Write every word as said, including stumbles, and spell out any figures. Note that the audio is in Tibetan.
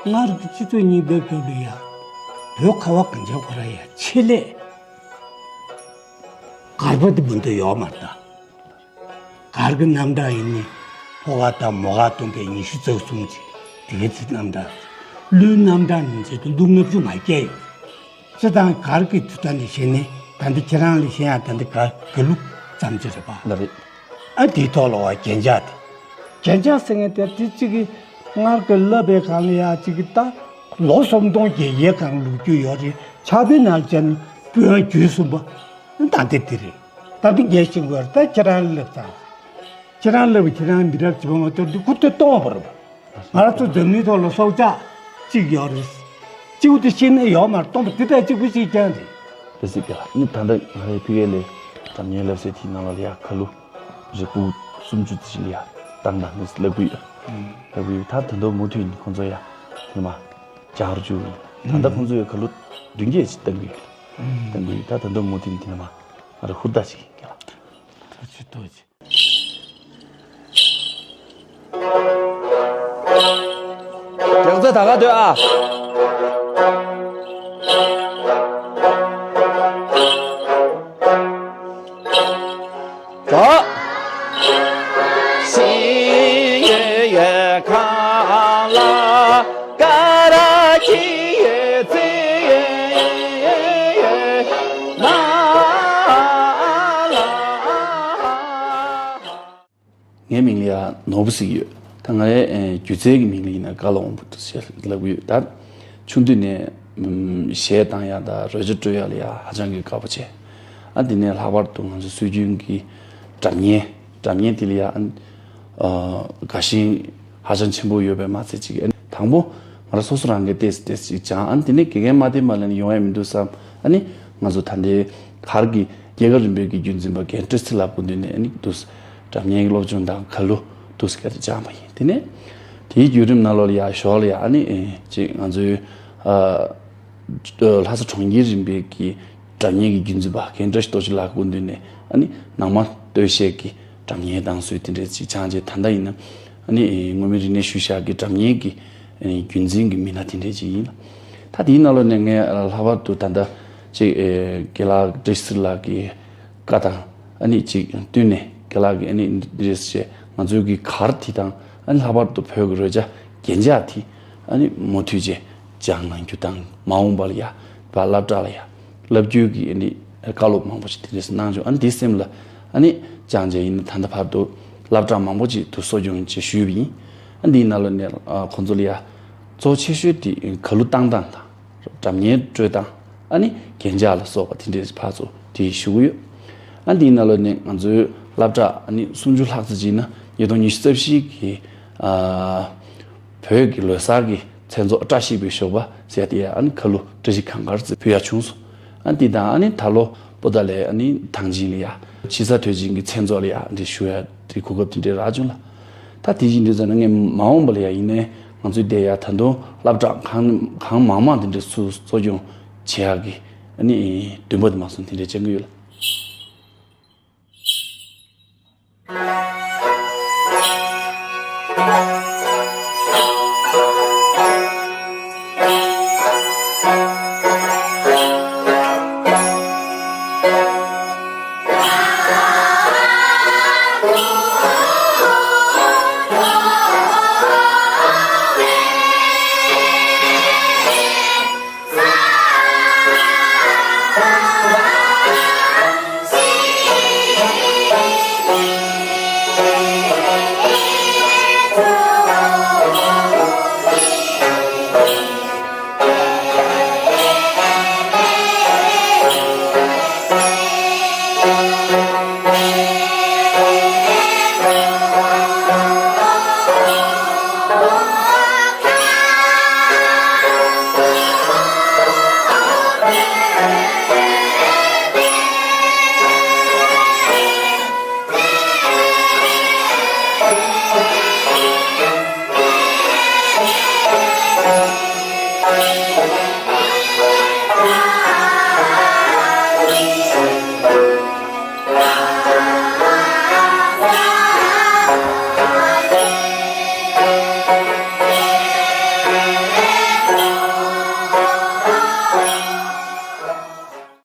སྔར་གྱི་སྤྱི་ཚོགས་རྙིང་པའི་སྐབས་ལ་ཡ། བོད་ཁ་བ་གངས་ཅན་ཁོ་ར་ཡ་ཆེད་ལས་གར་པ་དེ་མི་འདུག་ཡོད་མ་རེད་ད། གར་གྱི་རྣམ་གྲངས་ཡིན་ནི་ཕོ་ག་དང་མོ་ག་སྟོང་པའི་ཉི་ཤུ་རྩ་གསུམ་ཅིག་དེ་གའི་ཚིག་རྣམ་གྲངས། གླུའི་རྣམ་གྲངས་ནི་མཛད་དུ་གླུ་ལྔ་བཅུ་མ་བརྒྱད་ཡོད། སྤྱིར་བཏང་གར་གྱི་དུས་སྟངས་ནས་བཤད་ནས་ད་འདི་ཁྱེད་རང་ལ་བཤད་ཡ་ད་འདི་གར་གྱི་གླུ་ཙམ་ཅིག་རེད་པ། ལགས་རེད། ཨ་དེའི་ཐོག་ལ་བ་རྒྱན་ཆ་དེ། རྒྱན་ཆ་ཟེར་མཁན་དེ་དེ་གཅིག་གིས་སྔར་གྱི་བསླབ་པའི་སྒང་ལ་ཡ་གཅིག་གིས་ད་ལོ་སུམ་སྟོང་བརྒྱད་བརྒྱའི་སྒང་ལུག་རྒྱུ་ཡོད་རེད། ཕྱག་དཔེ་ནང་བྱས་ན་པོད་ལྔ་བཅུ་གསུམ་པ་ད་འདི་འདི་རེད། ད་འདི་ངས་ཤེས་དགོས་རེད། ད་ཁྱེད་རང་ལ་བསླབ་ཙང་། ཁྱེད་རང་ལ་བསླབ་པའི་ཁྱེད་རང་མི་རབས་བྱེད་པ་མ་གཏོགས་འདི་ཁུར་དེ་སྟོང་པ་རེད། ང་རང་ཚོ་འཛམ་གླིང་ཐོག་ལ་སྲོག་ཆགས་གཅིག་ཡོད་རེད། གཅིག་པུ་དེ་ཤེས་ནས་ཡོད་མ་རེད། སྟོང་པ་དེ་ལྟར་གཅིག་པུ་ཞིག་ཀྱང་རེད། དེ་སྲིད་ཀྱང་ནི་ད་ལྟ་ང་རའི་ཕ་གི་ལས་སྒྲ་སྙན་ལབ་སའི་དེའི་ནང་ལ་ཡ་ཁ་ལོ་རེ་སྤུ་སུམ་ཅུ་དེ་ཞིག་ལ་ཡ་བཏང་དང་ནི་ལབ་གི་ཡོད། ལབ་གི་ཡོད། ད་ད་དུང་མུ་མཐུད་ནས་ཁོང་ཚོ་ཡ་དེ་མ་རྒྱག་རུ་བཅུག་ཡིན། ད་ལྟ་ཁོང་ཚོ་ཡ་ཁ་ལོ་བདུན་བརྒྱད་ཅིག་བཏང་གི་ཡོད། བཏང་གི་ཡོད། ད་ད་དུང་མུ་མཐུད་ནས་དེ་མ་ང་ར་ཧུར་ཐག་ཅིག་ཡིན་ལ། ཐུགས་རྗེ་ཆེ། རྒྱལ་ཚ་ད་ག་སྡོད་ཨ། ད། ཤི་ཡེ་ཡེ་ཁ་ལ་ཀ་ར་ཁི་ཡེ་ཙི་ཡེ་ན་ལ། ངའི་མིང་ལ་ཡ་ནོར་བུ་ཟེར་གྱི་ཡོད། ད་ང་རའི་ཨེ་སྒྱུ་རྩལ་གྱི་མིང་ལ་ཡིན་ན་ཀ་ལོ་དབང་པོ་ཟེར་ལབ་ཀྱི་ཡོད། ད་ཆུང་དུས་ནས་ཨམ་གཞས་བཏང་ཡ་དང་རོལ་ཆ་དཀྲོལ་ཡ་ལ་ཡ་ཧ་ཅང་གི་དགའ་པོ་བྱས། ཨ་དེ་ནས་ལྷག་པར་དུ་ང་ཚོ་སྲོལ་རྒྱུན་གྱི་སྒྲ་སྙན་སྒྲ་སྙན་དེ་ལ་ཡ་ཨ་དགའ་ཞེན་ཧ་ཅང་ཆེན་པོ་ཡོད་པས་མ་ཚད་ཅིག་ཨ་དང་པོ་ང་རང་སོ་སོ་རང་གིས་ཏོག་ཙམ་ཏོག་ཙམ་ཅིག་སྦྱངས། ཨ་དེ་ནས་དགེ་རྒན་མ་བསྟེན་པ་ལ་ནི་ཡོང་ཡ་མི་འདུག་བསམ། ཨ་ནི་ང་ཚོ་ད་ལྟའི་གར་གྱི་རྒྱལ་ཁབ་རིམ་པའི་གི་རྒྱུན་འཛིན་པ་རྒན་བཀྲ་ཚེ་ལགས་སྐུ་མདུན་ནས་ཨ་ནི་འདུག་སེ་སྒྲ་སྙན་གྱི་སློབ་སྦྱོང་དང་ཁ་ལོ་འདུག་སེ་ག་རེ་སྦྱངས་པ་ཡིན། དེ་ནས་དེའི་བརྒྱུད་རིམ་ནང་ལོགས་ལ་ཡ་ཞོར་ལ་ཡ་ཨ་ནི་ཨེ་ཅིག་ང་ཚོའི་ཨ་ལྷ་ས་གྲོང་ཁྱེར་རིམ་པའི་གི་སྒྲ་སྙན་གྱི་རྒྱུན་འཛིན་པ་རྒན་བཀྲ་ཤིས་རྡོ་རྗེ་ལགས་སྐུ་མདུན་ནས་ཨ་ནི་ནང་མ་སྟོད་གཞས་ཀྱི་སྒྲ་སྙན་དང་སོགས་དེ་འདྲས་ཅིག་སྦྱངས་རྗེས་ད་ལྟ་ཡིན་ན་ཨ་ནི་ཨེ་མངོན་མིན་རིག་གནས་ཤུལ་བཞག་གི་སྒྲ་སྙན་གྱི་ཨ་ནི་རྒྱུན་འཛིན་གྱི་མི་སྣ་དེ་འདྲས་ཅིག་ཡིན། ད་དེའི་ནང་ལོགས་ནས་ངས་ལྷག་པར་དུ་ད་ལྟ་ཅིག་ཨེ་རྒན་ལགས་བཀྲ་ཤིས་ཚེ་རིང་ལགས་ཀྱི་བཀའ་དང་ཨ་ནི་ཅིག་བསྟུན་ནས་རྒན་ལགས་ཀྱིས་ཨ་ནི་འདི་རེད་ཟེར་ང་ཚོའི་གི་གར་དེ་དང་ཨ་ནི་ལྷག་པར་དུ་བོད་ཀྱི་རོལ་ཆ་རྒྱན་ཆ་དེ་ཨ་ནི་མུ་མཐུད་བྱས་སྦྱང་གནང་རྒྱུ་དང་མ་འོངས་པ་ལ་ཡ་བ་སློབ་གྲྭ་ལ་ཡ་བསླབ་རྒྱུའི་གི་ཨ་ནི་བཀའ་སློབ་མང་པོ་ཞིག་དེ་འདྲས་གནང་བྱུང་། ཨ་ནི་དེ་སེམས་ལ་ཨ་ནི་བཅངས་བྱས་ཡིན་ན་ད་ལྟ་བར་དུ་སློབ་གྲྭ་མང་པོ་ཅིག་ཏུ་གསོ་སྐྱོང་བྱས་ཞུས་པ་ཡིན། ཨ་འདིའི་ནང་ལོགས་ནས་ཨ་ཁོང་ཚོ་ལ་ཡ་གཙོ་ཆེ་ཤོས་དེ་ཁ་ལོ་བཏང་སྟངས་དང་། སྒྲ་སྙན་དཀྲོལ་སྟངས། ཨ་ནི་རྒྱན་ཆ་ལ་སོགས་པ་དེ་འདྲའི་ཕར་ཚུར་དེ་ཞུ་གི་ཡོད། ཨ་འདིའི་ནང་ལོགས་ནས་ང་ཚོའི་སློབ་གྲྭ་ཨ་ནི་སུམ་ཅུ་ལྷག་ཙམ་ཅིག་ན་ཉིས་སྟོང་ཉི་ཤུ་རྩ་བཞི་གི་ཨ་བོད་ཀྱི་ལོ་གསར་གྱི་མཚན་ཚོགས་བཀྲ་ཤིས་པའི་ཞོགས་པ་ཟེར་དེ་ཨ་ནི་ཁ་ལོ་བཀྲ་ཤིས་གངས་དཀར་ཟེར་ཕུལ་ཡ་བྱུང་སོང་། ཨ་འདི་དང་ཨ་ནི་ད་ལོ་པོ་ཏཱ་ལའི་ཨ་ནི་ཐང་ཆེན་ལ་ཡ་ཕྱི་གསལ་ཐོས་ཆེན་གྱི་མཚན་ཚོགས་ལ་ཡ་འདི་ཞུ་ཡ་དེ་གོ་སྐབས་དེ་འདྲའི་རག་བྱུང་ལ། ད་དེ་བཞིན་དུ་ཙམ་ན་ངས་མ་འོངས་པ་ལ་ཡ་ཡིན་ནའི་ང་ཚོའི་དེ་ཡ་ད་དུང་སློབ་གྲྭ་གང་གང་མང་མང་དེ་འདྲ་ཚུར་གཙོ་སྐྱོང་བྱེད་ཡག་གི་ཨ་ནི་འདུན་པ་དེ་མ་སོང་དེ་འདྲ་བཅང་གི་ཡོད་ལ།